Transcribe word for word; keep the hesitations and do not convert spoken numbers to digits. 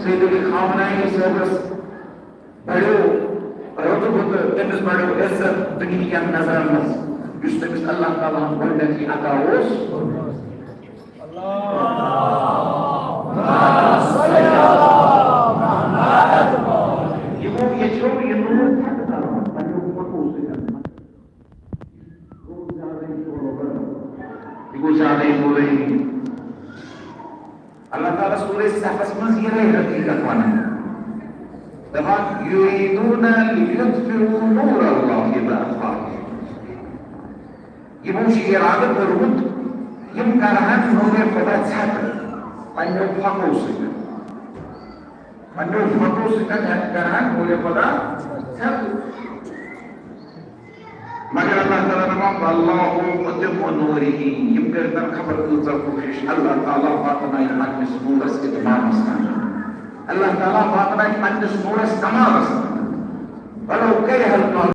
سید علی خامنائی صٲبس بڑیو رتبہٕ تہٕ تٔمِس بڑیو عزت دُنہِکٮ۪ن نظرن منٛز، یُس تٔمِس اللہ تعالیٰ ہن گۄڈٕنیتھٕے عطا اوس۔ یِمو یژھیو یہِ نوٗر ژھۄپہٕ کرُن پننیو پھۄکو سۭتۍ۔ یہِ گوٚو زیادَے شور و غل۔ یہِ گوٚو زیادَے بولٲنی۔ اللہ تعالیٰ سورہ صفس منٛز یہِ رہے حقیقت ونان۔ دپان، یریدون لیطفئوا نور اللہ بافواہہم۔ یِمو چھُ ارادٕ کوٚرمُت، یِم کرہن نورِ خدا ژھٮ۪تہٕ پننیو پھۄکو سۭتۍ۔ پننیو پھۄکو سۭتۍ کرہن نورِ خدا ژھٮ۪تہٕ۔ مگر اللہ تعالیٰ دپان، واللہ متم نورہ، یِم کٔرتن خبر کۭژاہ کوٗشِش، اللہ تعالیٰ واتنایہِ پننِس نوٗرس اتمامس تام۔ اللہ تعالیٰ واتنایہِ پننِس نوٗرس کمالس تام۔ ولو کرہ الکافرون۔